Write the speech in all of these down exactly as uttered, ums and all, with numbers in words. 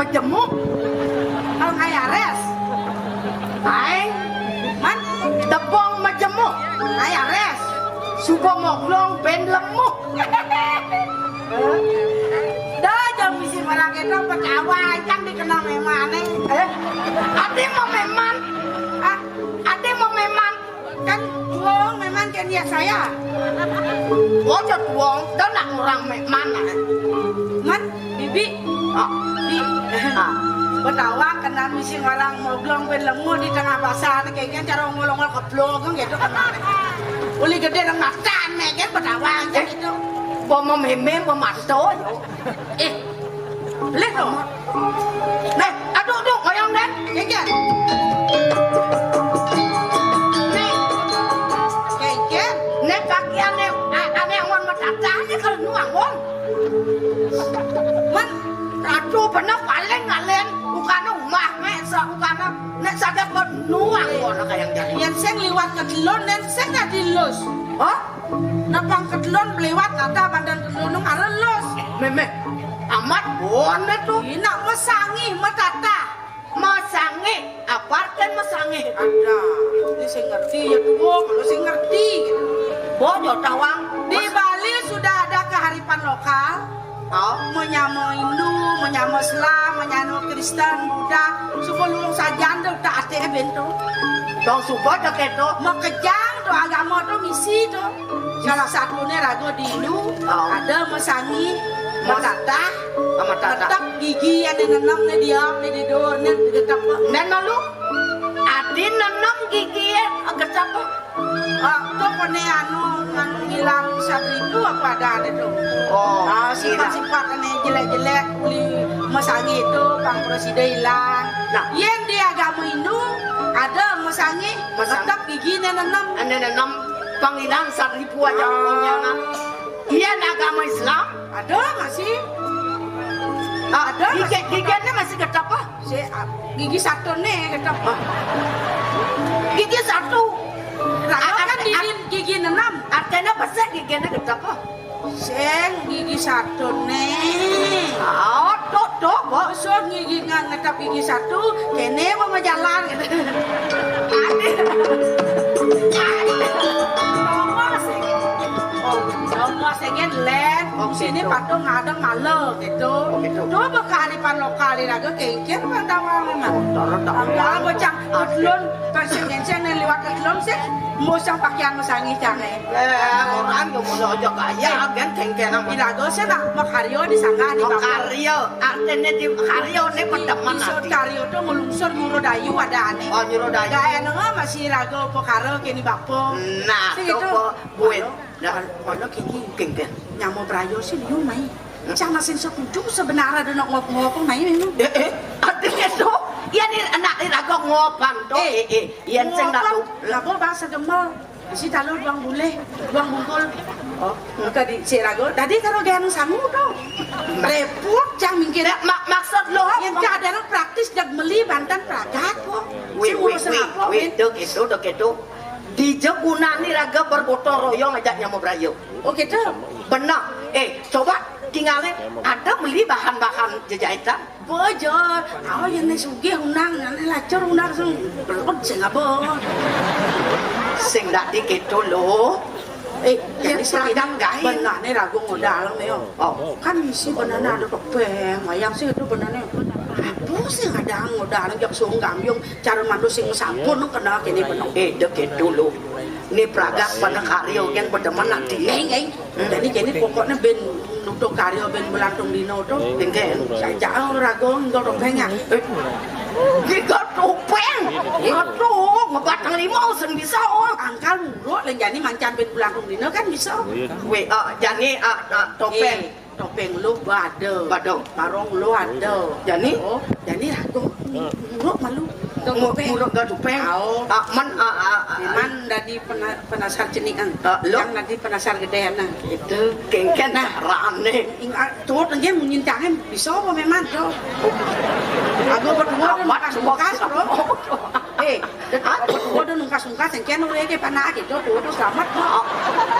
Majemuk. Al ngayares. Aing man tebong majemuk. Ngayares. Suba moglong ben lemuk. Dah jam bisi marang itu petawa ancang dikenal memane. Eh, ati mau meman. Ah, ati mau meman. Kan tuong memang ke niat saya. Ojo tuong, dah nak orang me- mana? Man, bibi. Ah, di. Ah. Betawa kena misi orang moglong ben lemu di tengah pasar, kayaknya cara ngolong-ngolong keblong gitu kena. Uli gede nang matan, kan betawa aja gitu. Bom meme, bom masto, yo. Eh, lihat dong. Nah, aduh, aduh, goyang deh. Kengken. Nih. Kengken. Nih, kakian nih, a- ane awan matata nih kalau nuang, Bong. Man, aduh, bener paling ngalen. Bukan rumah, nek sa- bukan nek sadar kok nuang, Bong, kayak jadi. Yang sing liwat ke delon, yang sing nggak dilus. Hah? Napang kedulun meliwat nata bandan kedulun nung arelus. Meme, amat bon tu. Ina mesangi metata. Mesangi, apa artian mesangi? Ada, ini saya ngerti ya tuh, kalau saya ngerti. Bojo tawang. Di Bali sudah ada kearifan lokal. Oh, menyama Hindu, menyama Islam, menyama Kristen, Buddha, suka lulung sajan tu tak ate bento. Tong suka tak keto. Makejang tu agama tu misi tu. Salah satunya raga di Hindu, oh, ada mesangi, metatah, metatah, tetap gigi yang nenem ne diam ne didur ne tetap. Dan lalu, ati nenem gigi yang tetap. Ah, tu kone anu, anu ngilang satu itu apa ada ada tu. Oh, ah, sifat-sifat ane jelek-jelek uli mesangi itu pang prasida hilang. Nah, yang di agama Hindu ada mesangi, mesangi, tetap gigi ne nenem. Ane nenem pang hilang satu ribu aja pokoknya, nah. Iya, nah, agama Islam ada masih. Ah, ada gigi, masih giginya masih tetap ah. Si, ah, gigi satu nih tetap. Ah. Gigi satu. Nah, ah, kan ah, di ah, gigi enam. Artinya apa sih giginya tetap ah? Sing gigi satu nih. Oh, tuh, tuh, Bok. Sun gigi nggak ngetap gigi satu, kene mau jalan gitu. Ade. Ade. Ngomong sih. Oh, ngomong sih, kan, Len. Oke, sini tuh. Patung ngadeng malu gitu. Oke, tuh. Tuh, kearifan lokal di raga kengken apa tawa memang. Oh, taruh, taruh. Angka bocah, ah, belum, konsekuensi yang lewat ke belum sih. Mau sang pakaian mesangi jangan. Eh, orang yang mau aja kaya, kan kengken apa? Di raga sih, nah, makaryo di sana, di bawah. Makaryo, artinya di karyo ini pedeman. Iso nanti. Karyo tuh ngelungsur nyuruh dayu ada aneh. Oh, nyuruh dayu. Gaya nengah masih raga pekara kini bapa. Nah, sih tuh, gitu. Buin. Nah, mana kini? Kengken. Nyama berayo sih, liu mai. Hmm? Cang masih setuju sebenarnya ada nak ngop-ngop, mai memang. Eh, eh, artinya tuh, ya ni anak ni raga ngopan tuh. Eh, eh, eh, iya, ceng dah tuh. Lagu bahasa Gembel. Isi talu duang bulih, duang bungkul. Oh, muka di si rago. Tadi kalau gaya anu sangu tu. Repot cang mingkir. Mak, maksud lo yang apa? Cak ada praktis jak meli bantan pragat kok. Wih, wih, wih, wih, dek itu, dek itu. Di jagunan ni raga bergotong royong aja nyama berayo. Oh, gitu. Benar. Eh, coba tinggalin ada meli bahan-bahan jejahitan. Bojor, awa yen sugih unang, ane lacur unang sing belut sing apa? Sing dadi keto lho. Eh, jadi seragam gawe. Benane ragu modal yo. Oh. Kan isi benane ada topeng, wayang sih itu benane. Apa sih ada modal jak sung gambyung cara mandu sing sabun kena kene benang. Eh, dek keto lho. Ni pragat pada karyo kan pada mana tieng, eh. Jadi kene pokoknya ben nutup karyo ben belantung dino tu. Engke. Saja rago nggo topeng ya. Nggo topeng. Aduh, ngebatang lima sing bisa oh. Angkal muruk len jani mancan ben belantung dino kan bisa. Weh, ah, jani ah, ah, topeng. Eh, topeng lu bade. Bade. Parong lu ada. Jani? Oh, jani rago. Muruk malu. Mu- Topeng. Muruk ga topeng. Au. Ah, man, ah, ah, ah, man dadi pena- penasar cenik kan. Ah, lo? Yang nanti penasar gedean nah. Itu kengken nah rane. Ingat tuh dia menyintangin bisa apa memang tuh. Aku berdua dan amat bekas, bekas, bro. Eh, aku berdua dan nungkas-nungkas yang kian udah ke panah gitu tuh, tuh selamat. Oh,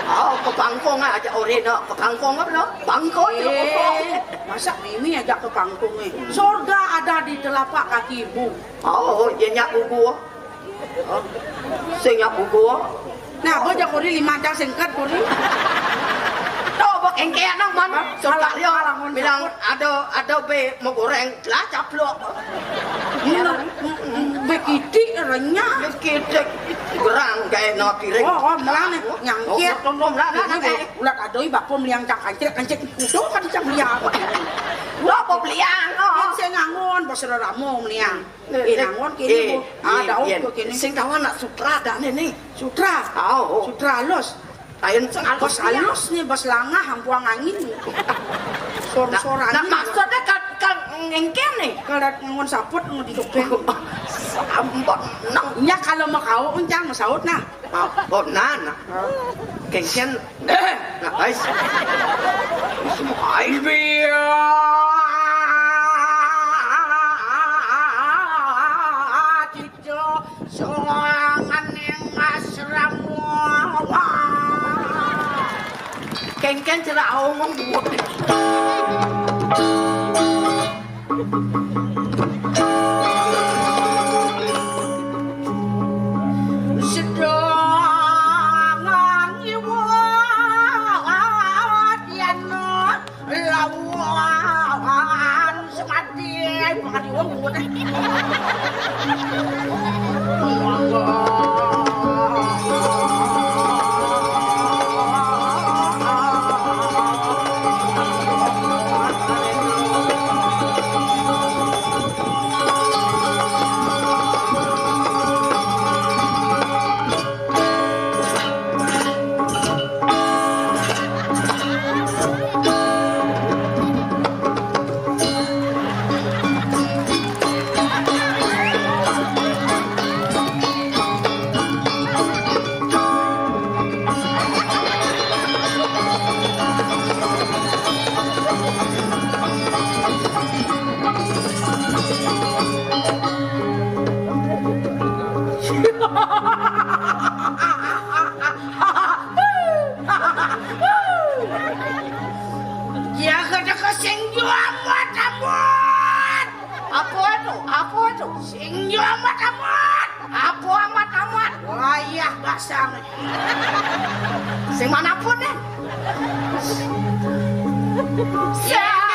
oh, ke pangkong aja ore no, ke pangkong apa no? Pangkong. Eh, masa ini aja ke pangkong eh. Surga Telapak kaki ibu. Oh, ya nyak bubu. Oh. Sing nyak bubu. Nah, apa aja kuri lima cang singkat kuri. Tuh, bek engke nang man. Hah? Suka Alang, dia alang, bilang, alang. Ada, ada be mau goreng, lah caplok. Bener. Begitu renyah. Begitu gerang kayak no piring. Oh, oh, melane, nyangkir. Oh, betul, betul, melane, melane. Ulat adoi bapa meliang cang kancil, kancil. Itu kan cang liang. Lo apa beliang, oh? Yang saya ngangon, bos ramo meliang. Eh, eh, nangon kene, eh, Bu. Ah, eh, daun yen kok kene. Sing kawan nak sutra dak ne, ne? Sutra. Tahu. Sutra halus. Lain sing halus. Bos halus nih, bos langah, ampuang angin. Sor-sor angin. Nah, maksudnya kan, kan ngengkene. Kalau ngangon saput, ngangon topeng. Sampun, nang. Nya kalau mau kau, uncang, mau saut, nah. Apa nana? Kengken. Nah, guys. Ai biya. Soangan ing asrama. Kengken cerak omong buat. Sedangan iwadian lawan semati pengadiwang buat. Ya, kada kesinggung, amat, amat. Apa tu? Apa tu? Sing yo amat-amat. Apa amat-amat? Wayah basang. Sing manapun, eh. Sang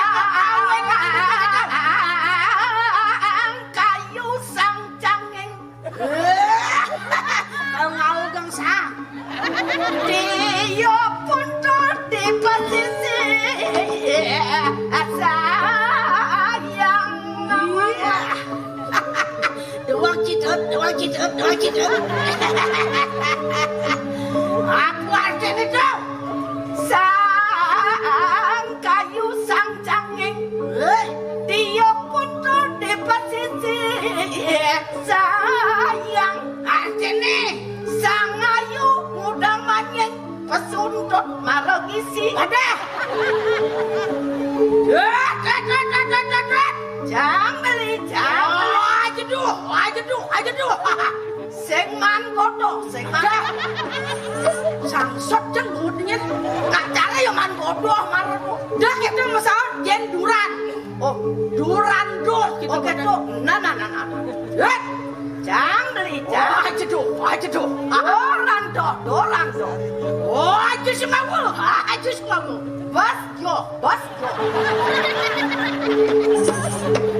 kayu sang canging. Kalau ngau gangsang. Dia pun di pesisir sayang. Iya. Dua cidut, dua cidut, dua cidut. Apa artinya itu? Sang kayu sang canging. Eh? Dia pun di pesisir sayang. Artinya? Sang ayu muda manying pesuntut marang isi. Wadah. Dut, dut, dut. Jang beli, jang beli. Oh, aja duh, aja duh, aja duh. Sing man kodo, sing man. Sangsot jeng gudnya. Nak cara ya man kodo, marang. Dah kita masalah jen duran. Oh, duran tuh gitu. Oke, tuh. Nah, nah, nah, nah. Eh, jang beli, jang. Wah, aja duh, aja duh. Duran tuh, duran tuh. Oh, aja semau, aja semau. Bos, yo, bos, yo.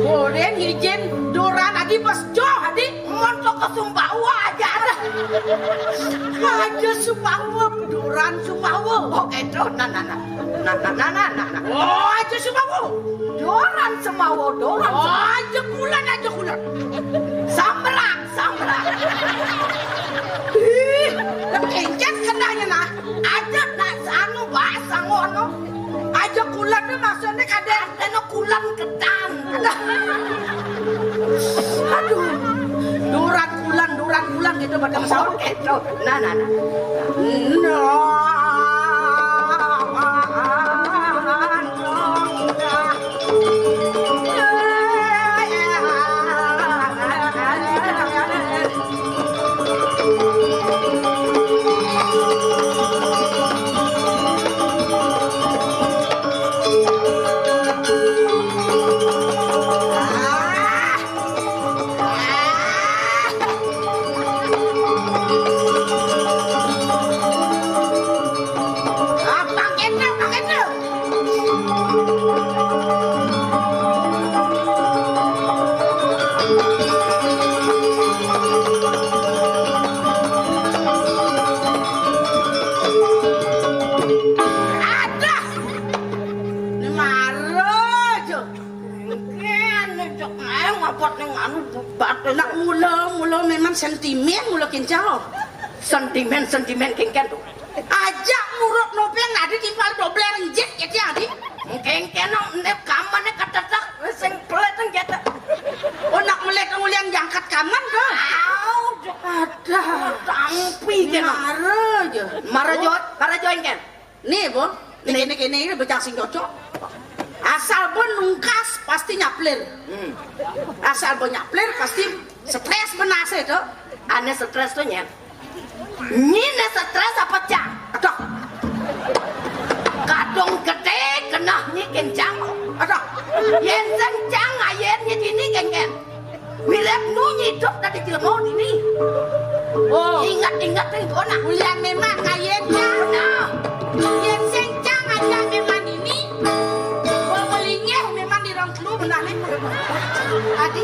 Boleh izin duran adi bos jo, adi. Montok ke Sumbawa aja. Aja Sumbawa, duran Sumbawa. Oke, tuh, nah, nah, nah. Nah, nah, nah, nah, nah, nah. Oh, aja Sumbawa. Doran Semawa, doran. Oh, aja kulan, aja kulan. Samberak, samberak. Ih, lek encen kenanya nah. Aja nak sanu, bahasa ngono. Aja kulan tuh maksudnya kadang kena kulan ketan. Aduh. Duran kulan, duran kulan gitu pada pesawat gitu. Nah, nah, nah. Nah. Adah, né mara ja. Mungkin né cék aé ngabot ning anu, bubat. Nak mula, mula memang sentimen, mula kéncang. Sentimen, sentimen kéngkén to. Ajak murut nopéng adi timpal doblér njit kéto adi. Kéngkén no, né kamané katetek, sing pelit nang kéto. Oh, nak melit ngulian jangkat kaman to. Au, adah. Tampi kéné. Mara ja. Mara ja, mara ja kéngkén. Né, Bo. Né kéné-kéné né bocah sing cocok. Asal bo nungkas pasti nyaplir. Hmm. Asal bo nyaplir pasti strés benar sih to. Ané strés to nyén. Nyi né strés apa cang? Aduh. Kadung gedé keneh nyi kéncang. Aduh. Yén sing cang ayén nyi dini kéngkén. Mirip nu nyi idup dadi jelema dini. Oh. Inget-inget ring kono. Ulian memang ayén cang. Nah. Yén sing cang ayén memang dini. Bo melinggih memang di rong telu benar né. Adi,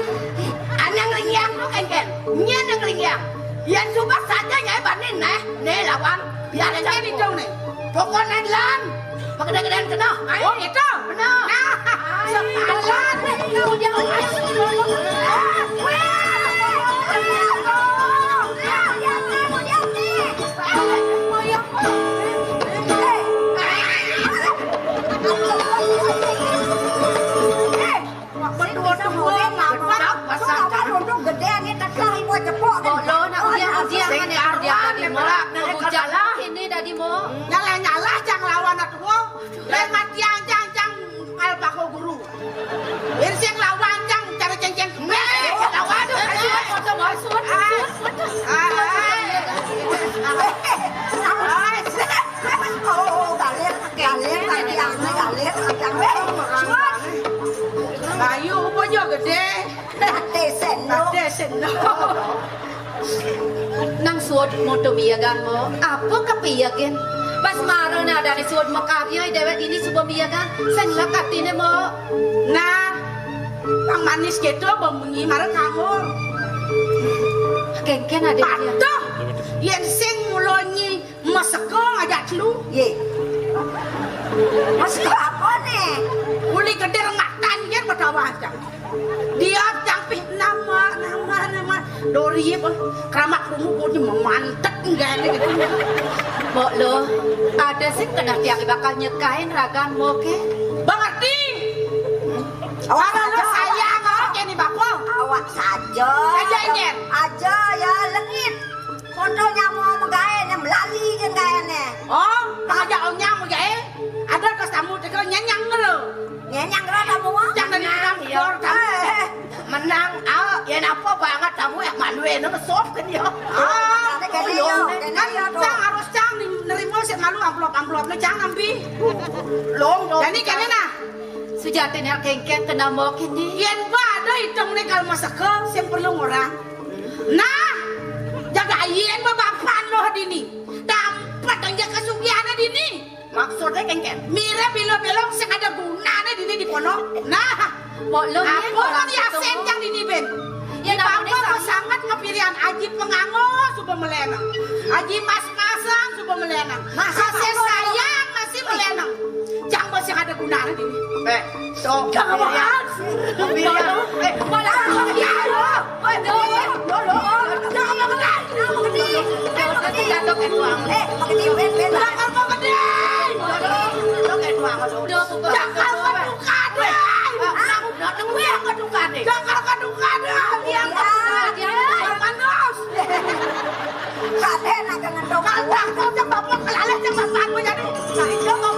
ané nglinggih to kéngkén. Nyén nglinggih. Yén suba saja nyai bani néh, né lawan. Biar aja. Kéngkén itung né. Pokokné lan. Pagedé-gedéan kéné. Oh, kéto. Bener. Nah, sepalan. Udah, udah. Wah, betul tuh, Bang. Gedé né, tekel ibu cepok. Kok lo nak ujian, ujian, sing karuan, ujian, né, melak, né, ujian. Ini dadi mo. Nyalah-nyalah, cang lawan atuh. Lain matian, cang, cang, alpako guru. Yén sing lawan, cang, cara céngcéng. Né, lawan. Aduh, aduh, aduh, aduh. Ah, ah, ah. Oh, galir, galir, tadi anu, galir, tadi anu. Bayu, apa ja gedé? Ate sendok. Ate sendok. Nang suud mo to miyagan mo. Apa kapiyagin? Bas mara né adané suud makarya, déwék dini suba miyagan. Sing lek atiné mo. Nah, pang manis kéto, ba munyi mara kanggo. Kéngkén ada dia. Patuh. Yén sing mula nyi Maseka ngajak telu. Yé. Maseka apa né? Uli gedé rengatan yén betawa aja. Dia cang pih nama, nama, nama. Dori apa? Keramat krungu kok dia memantek enggak ada gitu. Mbok lo, ada sing keneh tiang bakal nyekain ragan mo ké? Mengerti? Awak saja, sayang, oké nih, Bapa. Awak saja. Aja, Nyen. Aja ya, lengit. Koto nyamo magaé né, melali gén gaéné. Oh, pang ajak onyang magaé. Ada kos tamu teka nyenyang ngero. Nyenyang ngero tamu, ah? Jangan menang, dor tamu. Eh, menang, ah, ya napa banget tamu yang malu ené ngesop kan ya. Ah, kéné yo, kéné yo, kan cang harus cang nerima sik malu amplop-amplop né cang nampi. Long, long. Jadi kéné nah. Sujatiné kéngkén kena mo kéné. Yén ba ada itung né kal maseka sing perlu ngorang. Nah, jaga ayin ba bapan lo dini. Dampet aja kasugihané dini. Maksudné kéngkén? Mirip bilo-bilo sing ada gunané dini di pondok. Nah, mbok lo apa yén orang yasin cang dini, Ben? Ya, di pondok sangat ngepirian aji penganggo suba melénang. Aji mas-masan suba melénang. Masih sayang masih melénang. Cang bos yang ada gunané dini. Eh, sok. Jangan bahas. Pilihan. Eh, malah pilihan lo. Aduh, lo, lo. Jangan mengenai. Jangan mengenai. Jangan mengenai. Jangan mengenai. Eh, mengenai, Ben, Ben. Jangan mengenai. Lo, lo, lo, lo, lo. Udah, buka, buka, buka. Jangan mengenai. Dateng gue yang keduka deh. Jangan keduka deh. Dia, dia, dia. Panas. Kadén nak ngendong. Kalau tak kau cak bapak, kalau alih cak bapak aku jadi. Nah, itu kau.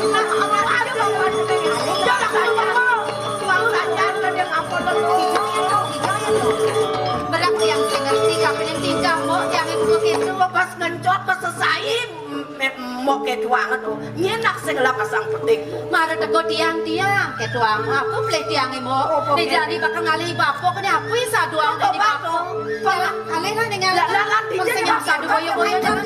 Nah, awal aja kau buat ini. Dia nak kau bapak. Tuang saja ada dia ngapa lo. Berak yang saya ngerti, kapan yang tinggal, mau jangan begitu. Pas ngencot, pas selesai. Mbok ké tuang to. Nyén nak sing ngelah pasang petik. Mara teka tiang-tiang ké tuang. Apa pelih tiangé mo? Né jadi bakal ngalih bapa kéné apa saduang dadi bapa. Alih lah dengan. Lah, lah, lah, sing sadu boyo-boyo dah.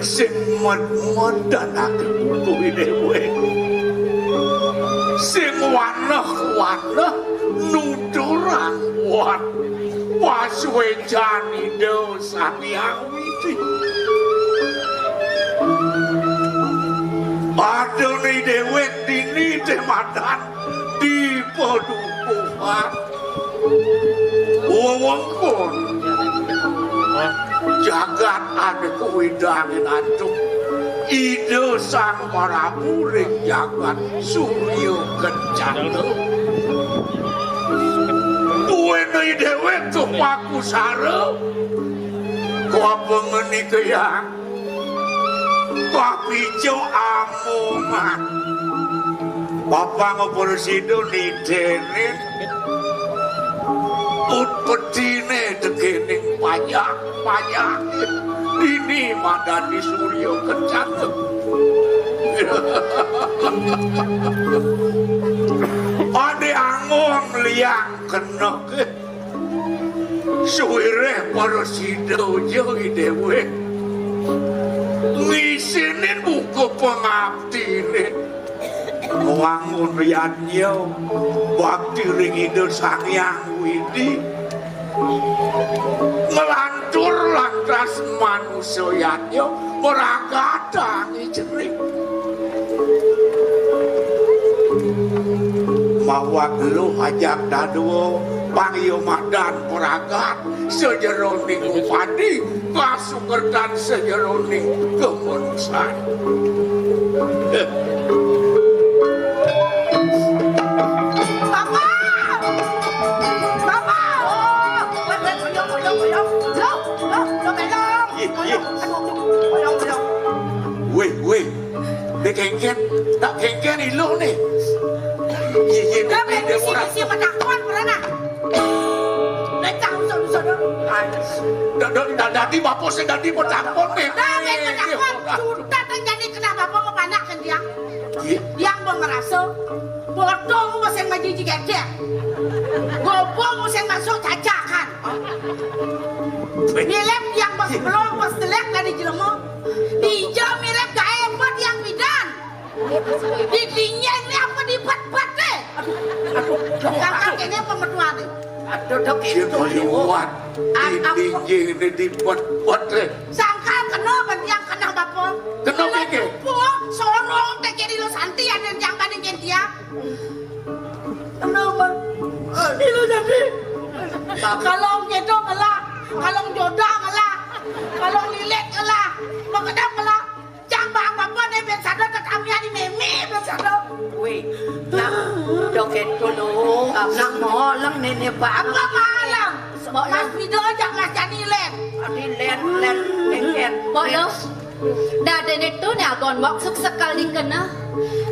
sing med-medanake kuwi dhewe. Sing waneh-waneh nuturang wat pasuecan Ida Sang Hyang Widi. Adone dhewek dini te madan dipadukuhan. Wewengkon jagat ane kuwidane antuk Ida Sang Prabu ring jagat Surya Kencana. Kuwene dhewek tumakusara, kapengenikayang, kapija amongan. Bapang prasida nitene ut pedine tekening payah-payah. Dini madan di Surya Kencana. Ade angon liang keneh. Suwireh prasida ja dhewe ngisinin buka pangabdine. Wangun yadnya bakti ring Ida Sang Hyang Widi. Nglantur lantas manusa yadnya maragatang ijening. Mawat luh ajak dadua, pang iya madan pragat sajeroning upadi, kasukertan sajeroning kamanusan. Bapak! Bapak! Oh, weh, weh, boyong, boyong, boyong. Loh, loh, loh, boyong. Iya, iya. Boyong, aduh, aduh, boyong, boyong. Weh, weh. Dek kengken, tak kengken iluh nih. Iya, iya, Lah, dek, ben dek, mesti, orang. Mesti matakon, pernah. Lah, tak usah, usah, dah. Dah, dah, dah, dadi bapak sing dadi matakon nih. Lah, ben matakon. Iya. Sudah terjadi kenapa apa mau panak kan dia? Iya. Dia mau ngerasa, bodoh mau sing maju jigedek. Gopo mau sing masuk cacakan. Mirip yang bos belum, bos telek dari jelema. Dija mirip gaé apa tiang bidan. Di dinyén né apa di bet-bet é? Aduh, aduh, aduh. Kangkang kéné apa metuané? Aduh, dok, itu liwat. Di dinyén né di bet-bet é. Sangkal kena bentiang kena bapa. Kena kéké? Sorong té kéné lo santi ada yang bandingin dia. Kenapa? Ila jadi. Kalau gitu ngelah, kalau jodoh ngelah, kalau lilit ngelah, makedam ngelah. Jang bang apa nih ben sadar tetamian di meme ben sadar. Wih, nak joget dulu, nak moleng nenek bang. Apa malam? Mas Wido ajak Mas Jani len. Adi len, len, len, len. Bodoh. Dadéné to né agon mok suk sekal dikena.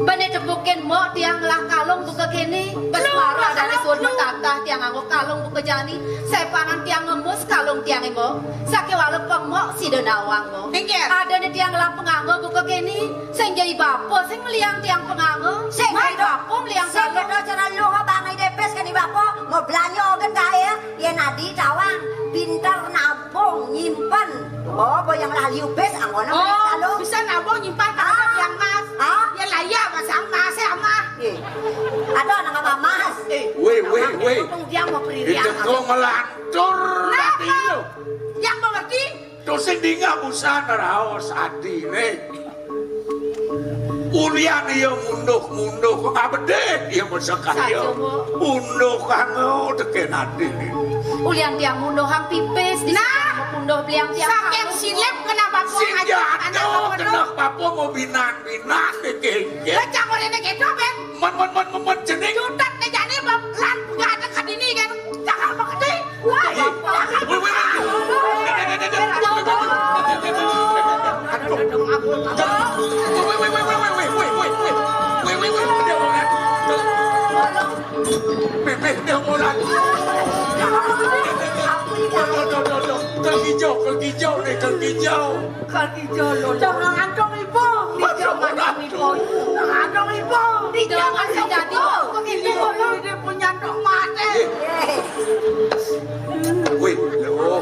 Bene tepukin mok tiang ngelah kalung buka kéné. Bes mara adané suud metatah tiang nganggo kalung buka jani. Sepangan tiang ngemus kalung tiang mok. Sakéwala pemok sida nawang mok. Minggir. Adané tiang ngelah penganggo buka kéné. Sing jai bapa sing meliang tiang penganggo. Sing jai bapa meliang kalung. Sing cara lu bang depes kani bapa. Mau belanja ogen gaé. Yén adi tawang pinter nabung nyimpen. Oh, boyang lah liu bes anggona. Oh, bisa nabung nyimpen kalau tiang mas. Hah? Yén laya masang mas, ya mas. Ada anak apa mas? Wéh, wéh, wéh. Dia mau peririan. Itu kok ngelantur tadi lo. Yang mengerti? Tusing dingah busan raos adi né. Ulian iya munduh-munduh, ngabedé iya mesek kaya. Saja, Bu. Unduh kanggo tekén adi. Ulian tiang munduhang pipis, di nah, munduh beliang tiang saking silip kenapa kok sing aja jatuh anak apa kenapa apa mau binan-binan dikengkén. Lah, campur ini gitu, Ben. Men, men, men, men, men, cening. Jutat né jani, Bang. Lan, nggak ada kadini, kan. Cakar mengerti. Woi, woi, woi. Aduh, ampun. Woi, woi, woi. Woi, woi, woi. Dia orang. Bebek dia orang. Tuh, tuh, tuh, tuh, tuh. Kang hijau, kang hijau nih, kang hijau. Kang hijau lo. Jangan antum ibu. Jangan antum ibu. Jangan antum ibu. Dia masih jadi. Kang hijau lo. Dia punya antum mati. Wih, lo.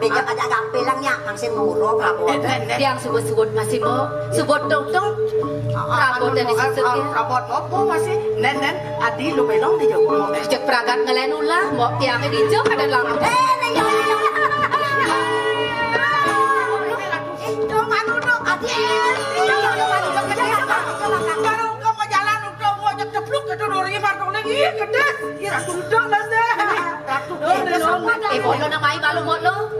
Béja aja gampil lang nya, kang sing muro prabot. Tiang suwun-suwun masih mo, suwun tong-tong. Prabot dari sisuk ya. Prabot apa masih? Nén, nén, adi lu belong di jowo. Cek pragat ngelén ulah, mo tiang di jo kada lang. Eh, neng, neng, neng. Eh, dong, anu, dong, adi. Baru kamu jalan, udah, mau ajak cepluk, itu duri, martong lagi, kedes. Iya, udah lah, sih. Ratu, eh, bono nang mai malu, bono.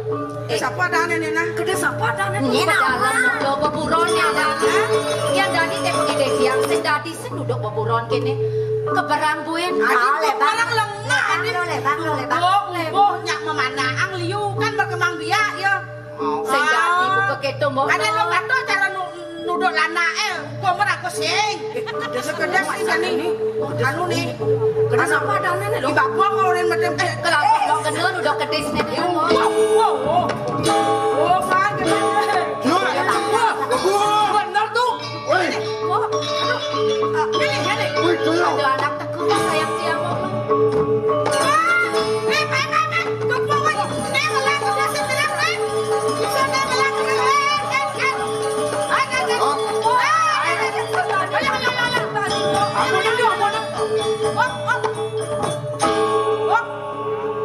Eh, sapa dane, Nena? Kedé sapa dane? Nena. Dalam lo beburon ya, Dani. Yang Dani teh pergi deh, yang sing dadi sing duduk beburon kene. Keberang buin. Ah, lebang. Orang lengah, Dani. Lebang lo, lebang lo, lebang. Oh, oh, nyak memanang liu kan berkembang biak ya. Sing dadi buka keto, Mbok. Ada lo kata cara nu-, nuduh lana, eh, komer aku sing. Sekedar sih, Dani. Anu nih. Kena sapa dane nih, lo? Di bapa kau orang macam, eh, kalau lo kena udah kedis nih, dia mau. Wow, wow, wow. Oh, kan, kena. Bener tuh. Woi. Wah, aduh. Ah, ini, ini. Woi, tuyul. Ada anak teku, sayang dia mau. Ah, eh, eh, eh, eh. Kau mau, woi. Ini, melek, udah, sini, melek, eh. Bisa, melek, melek, eh, eh, eh. Ayo, ayo, ayo. Ayo, ayo, ayo, ayo. Ampun, ampun, ampun. Oh, oh. Oh.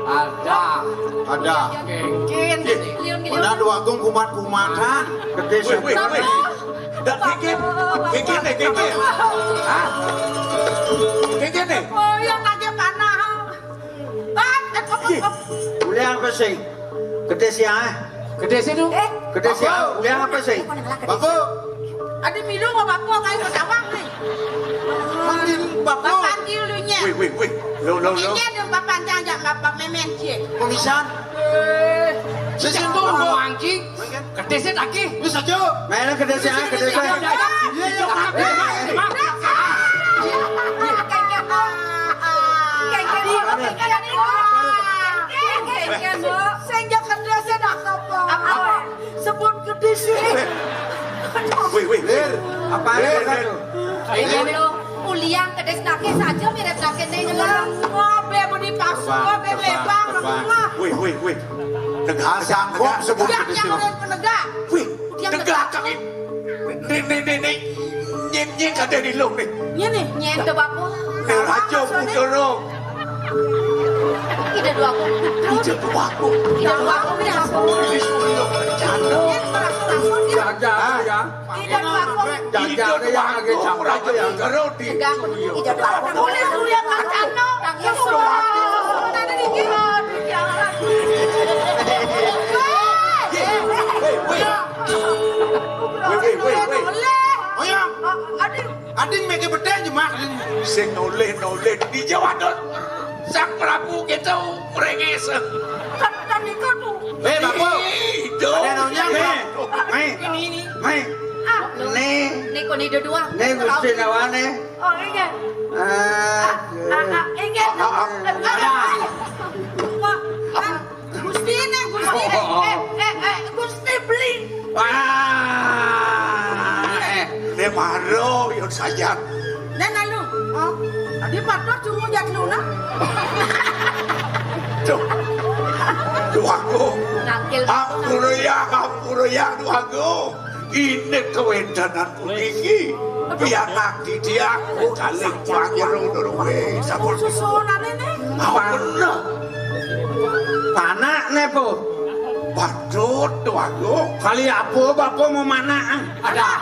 Ada. Ada. Kéngkén. Mana Déwa Agung kumat-kumatan. Gedé. Wih, wih, wih. Dak kéngkén. Kéngkén deh, kéngkén. Hah? Kéngkén deh. Oh, yang lagi panah. Ah, eh, oh, oh, oh. Boleh apa sih? Gedé sih, ah. Gedé sih tuh. Eh. Gedé sih, ah. Boleh apa sih? Bapak. Ada milu sama bapak kayak sama nih. Mending bapak. Bapak dulunya. Wih, wih, wih. Lo, lo, lo. Ini ada bapak jangan bapak memen sih. Pemisan. Eh, sing tuh mau anjing. Kedésit lagi. Wis aja. Main kedésit, ah, kedésit. Iya, iya. Sing yo kedésit apa? Sebut kedésit. Wih, wih, wih. Apa? Ini lo uliang kedés nake saja mirip nake ning ngelang. Ngobe budi pasu, ngobe lebang. Wih, wih, wih. Tegak, tegak. Sebut kedésit. Yang penegak. Wih, tegak kaki. Nih, nih, nih, nih. Nyen, nyen, kadé di lo nih. Nyen nih. Nyen to, Bapak. Nih, raja pujoro. Ida dua aku. Ida dua aku. Ida dua aku, ida dua aku. Ini suruh rencana. Nyen, merasa-rasa dia. Jaga ya. Ida dua aku. Jaga ya, lagi capek ya. Raja pujoro di. Ida dua aku. Boleh suruh yang rencana. Yang suruh. Nanti dikit. Wih, wih, wih, wih. Wih, wih, wih, wih. Oyong. Ading. Ading meke bedén jemak. Sing nolih-nolih di Jawa Dot. Sang Prabu kita merengis. Kan, kan niku tuh. Eh, Bapak. Ih, itu. Ada nanya, Pak. Mai. Ini, ini. Mai. Ah. Nih. Niku nih dua. Nih Gusti Nawane. Oh, iya. Ah, ah, ah, inggih. Ah, ah, ah. Pak, ah, Gusti né, Gusti né. Eh, eh, eh, Gusti beli. Wah, eh, né maro yo sayang. Né lalu. Oh, tadi matur cuma jatlu nah. Duh. Duh aku. Nangkil. Ampura ya, ampura ya, duh aku. Ini kewendanan Niki pianak didiak kalih pangeran Nurwe sampun susunan ini. Apa? Panakne, Bu. Badut, waduh. Kali apa Bapak mau manak? Ada.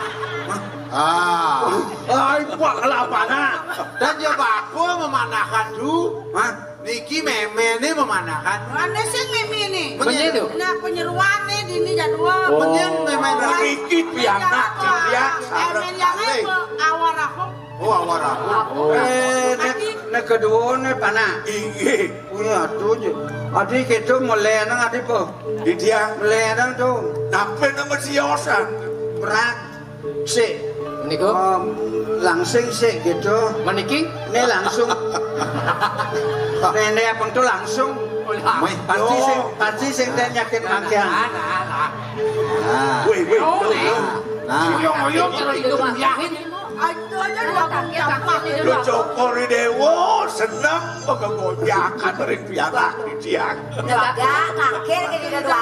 Ah. Ai, Pak, kalau apa nak? Dan ya Bapak memanakan, Du. Hah? Niki méméné memanakan. Ané sing méméné. Bener tuh. Nah, penyeruané dini jadwal. Oh. Bener mémé. Niki pianak, ya, sareng. Émén yang apa? Awaraho. Oh, awaraho. Eh, nek, nek kedua nih, Pana. Inggih. Wih, aduh, Ju. Adi kita mulai nang adi po. Di dia. Mulai nang tuh. Tapi nama siosan. Prak. Sik. Niku? Om, langsing sik gitu. Meniki? Ini langsung. Nenek abang tuh langsung. Pasti sing, pasti sing teh nyakin mangkian. Nah. Wih, wih, oh, tuh, nih. Nah. Oyong-oyong terus itu yakin. Aduh, aja dua kali gampang. Lu cokori dewo, seneng bakal gojakan ring pianak di tiang. Negak, mangkir ke di dua.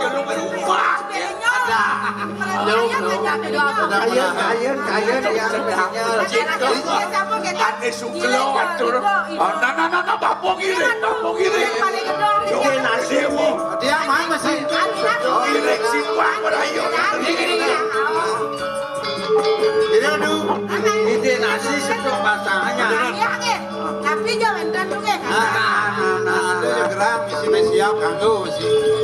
Ada lu berubah. Ada. Ayo, ayo, ayo, ayo, ya, ya. Ane suglo atur. Oh, nah, nah, nah, nah, bapok ini, bapok ini. Coba nasimu. Dia mah masih. Irik si Pak merayu. Jadi aduh, ini nasi sedok pasangannya. Tapi jangan tentu ya. Nah, nah, nah, nah, nah. Itu gerak, isi siap, kanggo, isi.